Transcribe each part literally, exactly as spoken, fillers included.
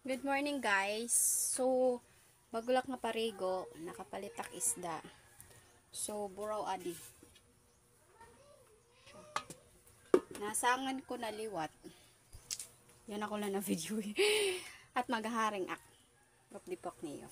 Good morning, guys. So, bag-o la ak nga parigo, nakapalit ak isda. So, buraw adi. Nasangan ko na liwat. Yana ko la na-video. At maghaharing ak. Update ko ak niyo.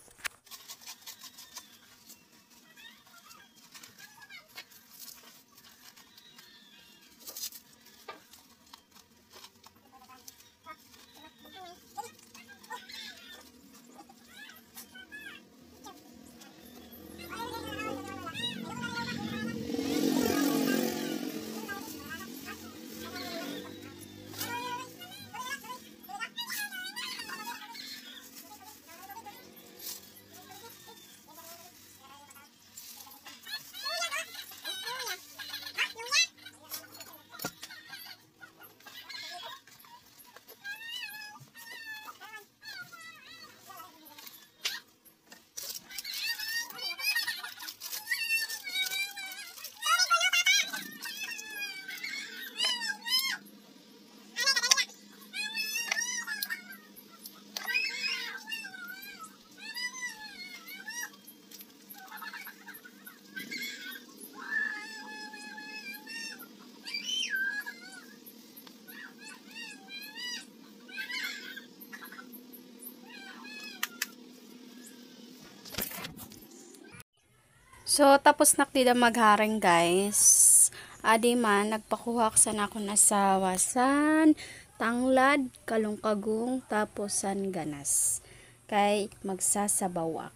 So, tapos na ak dida magharing, guys. Adi man, nagpakuha ak san akon asawa san tanglad, kalungkagong, tapos san ganas. Kay magsasabaw ak.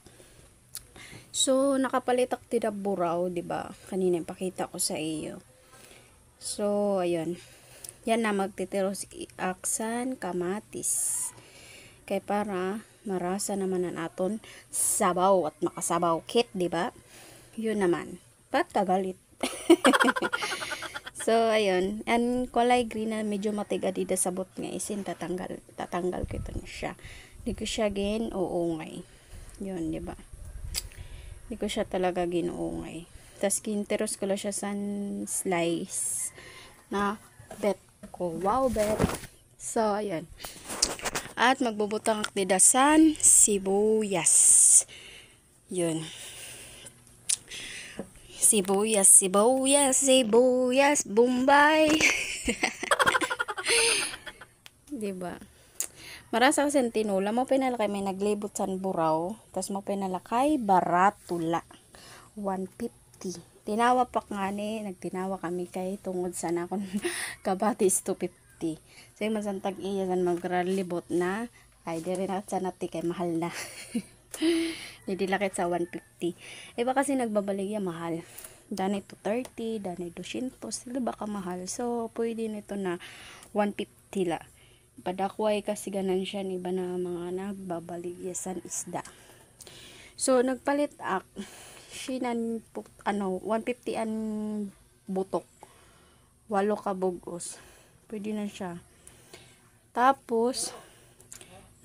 So, nakapalit ak dida buraw, di ba? Kanina ipakita ko sa iyo. So, ayun. Yana, magtitiros ak san kamatis. Kay para marasa naman an aton sabaw at makasabaw kit, di ba? Yun naman. Ba't ka galit? So, ayun. An kulay green na medyo matiga dida sa butnga, isin tatanggal, tatanggal ko ito na siya. Di ko siya gin-uungay. Yun, di ba? Di ko siya talaga gin-uungay. Tas gintiros ko la siya san slice na bet ko. Wow, bet. So, ayan. At magbubutang ak dida san sibuyas. Yun. Sibuyas, sibuyas, sibuyas, Bombay. Di ba? Marasa kasi an tinola. Maupay na la kay may naglibot san buraw. Tas maupay na la kay barato la. One fifty. Tinawa pa ngani, nagtinawa kami kay tungod san akon kabati is two fifty. So, man san tag-iya san magralibot na, ay, diri na sana ti kay mahal na. Didi la kit sa one fifty. Iba kasi nagbabaligya mahal. Danay two thirty, danay dosyentos, di ba kamahal? So, pwede nito na one fifty la. Padakway kasi ganansya an iba na mga nagbabaligya san isda. So, nagpalit ak, sinan, ano, one fifty an butok. Walo ka bug-os. Pwede na siya. Tapos,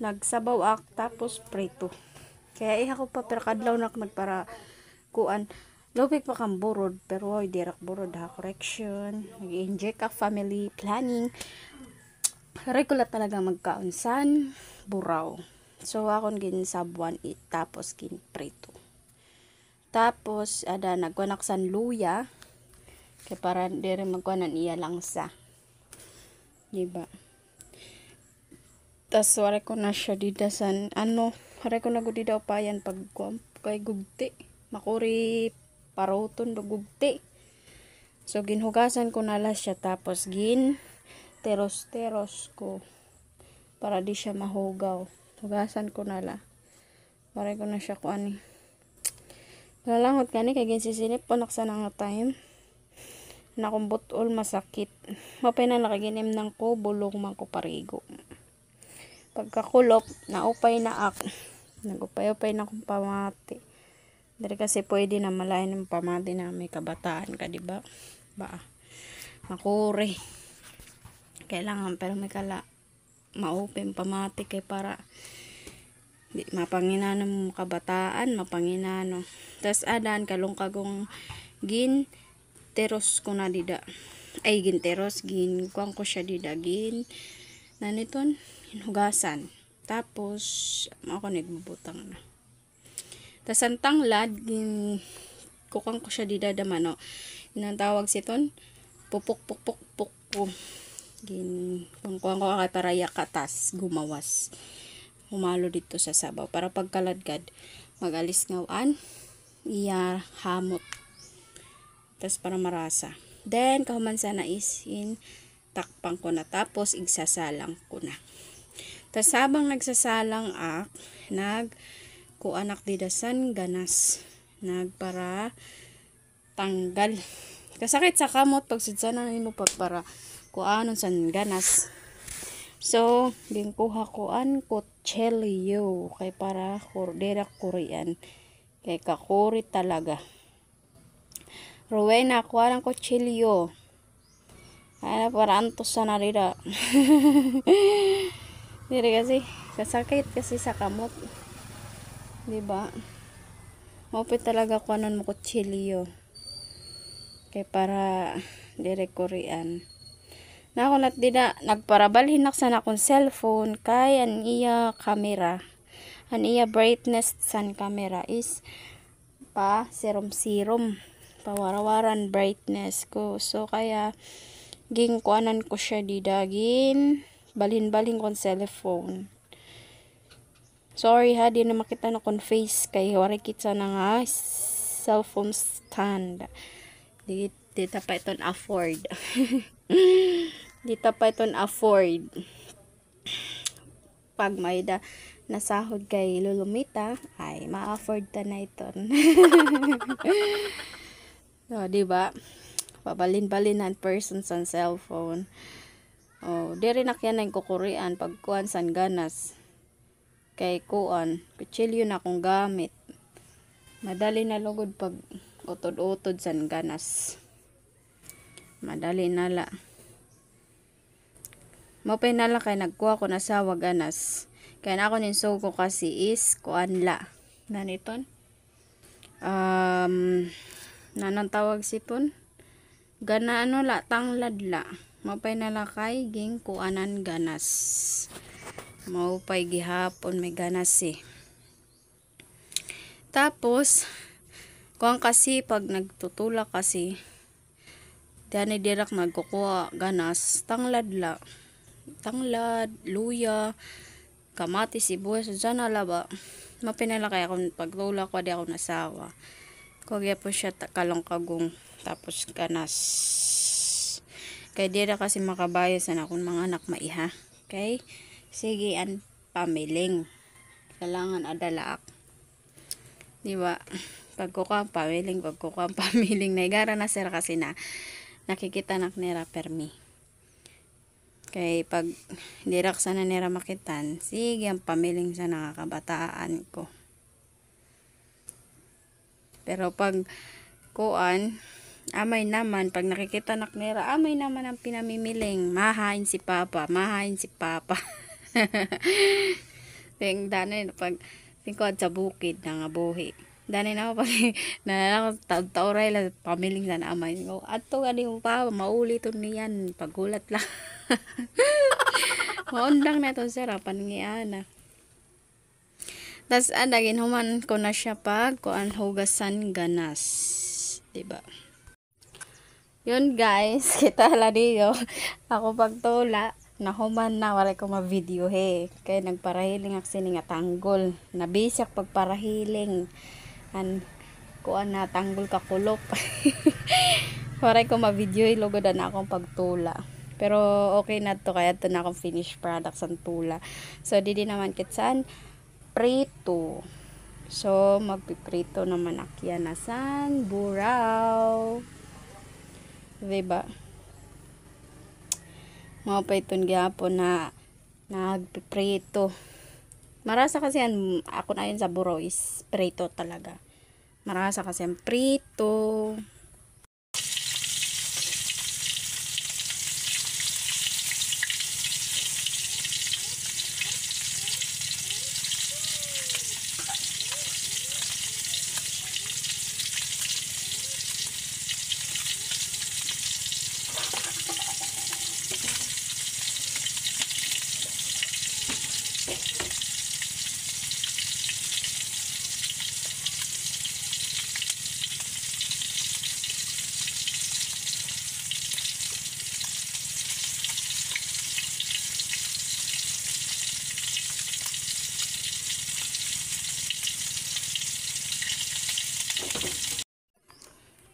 nagsabaw ak, tapos prito. Kay iha ko pa, pero kadlaw na ak nagpara-, kuan. Lupig pa kan burod, pero oy, diri ak burod ha, correction. Nag-inject ak, family planning. Regular talaga magkaon san buraw. So, akon ginsabwan it, tapos ginprito. Tapos, ada, nagkuan ak san luya. Kay para diri magkuan an iya langsa. Di ba? Tas, waray ko na siya dida san, ano, waray ko na gud dida upayan pagkuan, kay gugti. Makuri paruton do gugti. So, ginhugasan ko na la siya, tapos gintiros-tiros ko para di siya mahugaw. Hugasan ko na la. Waray ko na siya kuan, eh. Nalangot gani kay ginsisinip pa nak sa nanga time. An akon but-ol masakit. Mapay na nakag-inom ko, bulong man ko parigo. Pagkakulop, naupay na ak. Nag-upay-upay na akon pamati. Diri kasi pwede na malain an pamati na may kabataan ka, di ba? Ba? Makuri. Kailangan, pero may kala, maupay an pamati kay para di mapanginano mo kabataan, mapanginano. Tas ada an kalungkagong gintiros ko na dida. Ay, gintiros, gin, kuan ko siya dida, gin, naniton, ginhugasan. Tapos, ako na igbubutang na. Tas an tanglad, gin-, kukuan ko siya dida da mano. Ano an tawag siton? Pupuk, pukpuk, puk ko. Gin-, kuan, kuan ko kay para iya katas, gumawas. Humalo didto sa sabaw. Para pagkaladkad, mag-alis ngaw an iya hamot. Tas para marasa. Then, kahuman sana is in takpan ko na. Tapos, igsasalang ko na. Tas habang nagsasalang ak, nag-, kuan ak dida san ganas. Nagpara tanggal. Kasakit sa kamot, pagsidsanan nimo pagpara kuanon san ganas. So, ginkuha ko an kutsilyo. Kay para kur-, diri ak kurian. Kay kakuri talaga. Rowena, kuha ng kutsilyo. Ay, para antos sana dida. Diri kasi, kasakit kasi sa kamot. Di ba? Maupay talaga kuanon mo kutsilyo. Kay para diri kurian. Na ako nat dida, nagparabalhin ak san akon cellphone kay an iya camera. An iya brightness san camera is pa sirom-sirom, pawarawaran brightness ko. So, kaya ginkuanan ko siya dida, ginbalhin-balhin ko an cellphone. Sorry ha, di na makita an akon face kay waray kita na nga cellphone stand. Di, di ta pa iton afford. Di ta pa iton afford. Pag may-ada nasahod kay Lolo Mita, ay, ma-afford ta na iton. So, di ba? Pabalin-balin an person san cellphone. Oh, diri na kiyan na kukurian pagkuan san ganas. Kay kuan, kutsilyo na akon gamit. Madali na lugod pag utod-utod san ganas. Madali na la. Maupay na la kay nagkuha akon asawa ganas. Kay an akon ginsugo kasi is kuan la. Naniton? Um, nanan tawag siton? Gana ano la, tanglad la. Maupay na la kay ginkuanan ganas. Maupay gihapon, may ganas eh. Tapos, kuan kasi, pag nagtutula kasi, dani diri ak nagkukuha ganas, tanglad la. Tanglad, luya, kamatis, sibuyas, dyan na la ba. Mapinala kay akon pagtula ko, di akon asawa. Kuha gyapon siya ta-, kalong kagong, tapos ganas. Kay diri kasi makabayad san akon mga anak maiha. Okay? Sige, an pamiling. Kailangan ada la ak. Di ba? Pagkukuha an pamiling, pagkukuha an pamiling. Naigara na sira kasi na nakikita na ak nira permi. Kay pag diri ak sana nira makitan, sige an pamiling san nga kabataan ko. Pero pag kuan, amay naman, pag nakikita na ak nira, amay naman an pinamimiling, mahain si Papa, mahain si Papa. Ting dani, pag tingkuan sa bukid, nangabuhi. Dani na ako, pag, na ako, ta-, tauray la, pamiling san amay. Adto gani mo pa, mauli to niyan, paghulat la. Maundang na to, sir, ah, panangiana. Tas, ada, ginhuman ko na siya pag, kuan, hugasan ganas. Di ba? Yun, guys, kita la niyo. Ako pagtula, nahuman na, waray ko ma-video, he. Kay nagparahiling ak sini nga tanggol. Nabisi ak pagparahiling. An, kuan, natanggol ka kulop. Waray ko ma-video, lugod an akon pagtula. Pero okay na to, kay adto na akon finished product san tula. So, didi naman kitsan prito. So, magpiprito naman ak yana san buraw. Di ba? Mao pa iton gihapon na nagpiprito. Marasa kasi an akon ayon sa buraw is prito talaga. Marasa kasi an prito.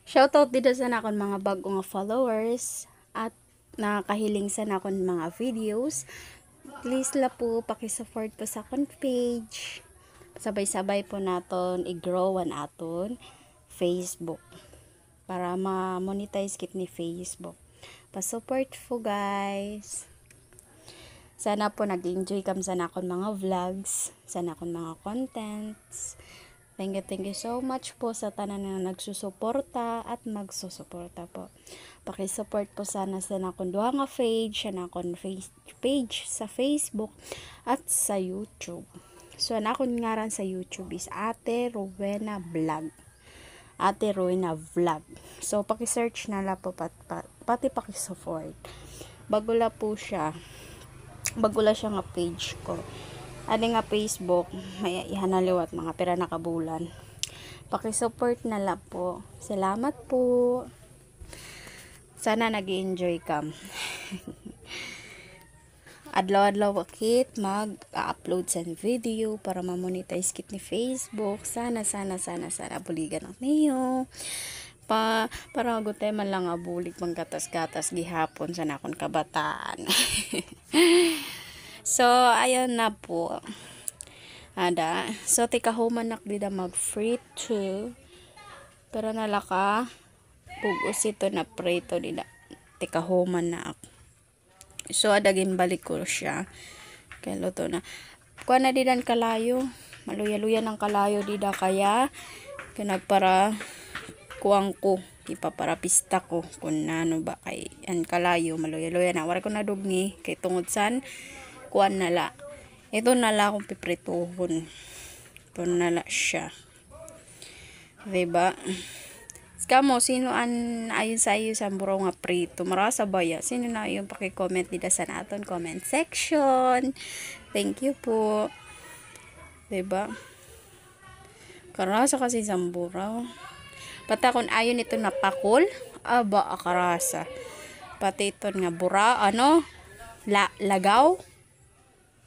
Shoutout dida sa nakon mga bag-o nga followers at nakahiling sa nakon mga videos. Please la po, pakisupport po sa akon page. Sabay-sabay po naton i-grow an aton Facebook para ma-monetize kit ni Facebook. Pa-support po, guys. Sana po nag-enjoy kam sa nakon mga vlogs, sa nakon mga contents. Thank you, thank you so much po sa tanan nga nagsusuporta at magsusuporta po. Pakisupport po sana sa nakon duha nga page, sa nakon face-, page sa Facebook at sa YouTube. So, an akon ngaran sa YouTube is Ate Rowena Vlog. Ate Rowena Vlog. So, paki-search na la po pat-, pa-, pati paki-support. Bago la po siya. Bago la siya nga page ko. Adi nga Facebook, may-ada na liwat mga pira na ka bulan. Paki-support na la po. Salamat po. Sana nag-enjoy kam. Adlaw-adlaw akit mag-upload san video para ma-monetize kit ni Facebook. Sana, sana, sana, sana buligan ak niyo. Pa, para gutay man la nga bulig, panggatas-gatas gihapon sa nakon kabataan. So, ayun na po. Ada. So, tikahuman na ak dida mag-frito. Pero nalaka, bug-os ito na prito dida. Tikahuman na ak. So, ada ginbalik ko siya. Kay luto na. Kuan na dida an kalayo. Maluya-luya na an kalayo dida kaya. Kay nagpara kuan ko. Ipaparapista ko. Kun nano ba kay an kalayo. Maluya-luya na. Waray ko nadugni. Kay tungod san. Kuan na la. Ito na la akon piprituhon. Ito na la siya. Diba? Kamo, sino an ayon sa iyo san buraw nga prito? Marasa baya? Sino na ayon, paki-comment dida sa naton comment section. Thank you po. Diba? Karasa kasi san buraw. Pati akon ayon ito na pakol. Aba, akarasa. Pati ito nga bura, ano? La, lagaw.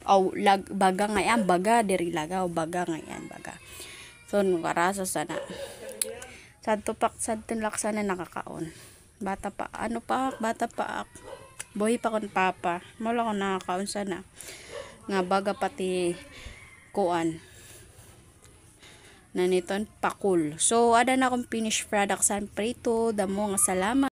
Aw, lag-, baga ngay-an, baga, diri lagaw, baga ngay-an, baga. So, karasa sana. Sadto pa ak, sadto la ak sana nakakaon. Bata pa, ano pa ak, bata pa ak. Buhi pa kon papa. Mao la kon nakakaon sana. Nga baga pati kuan. Naniton pakol. So, ada na akon finished product san prito. Damo nga salamat.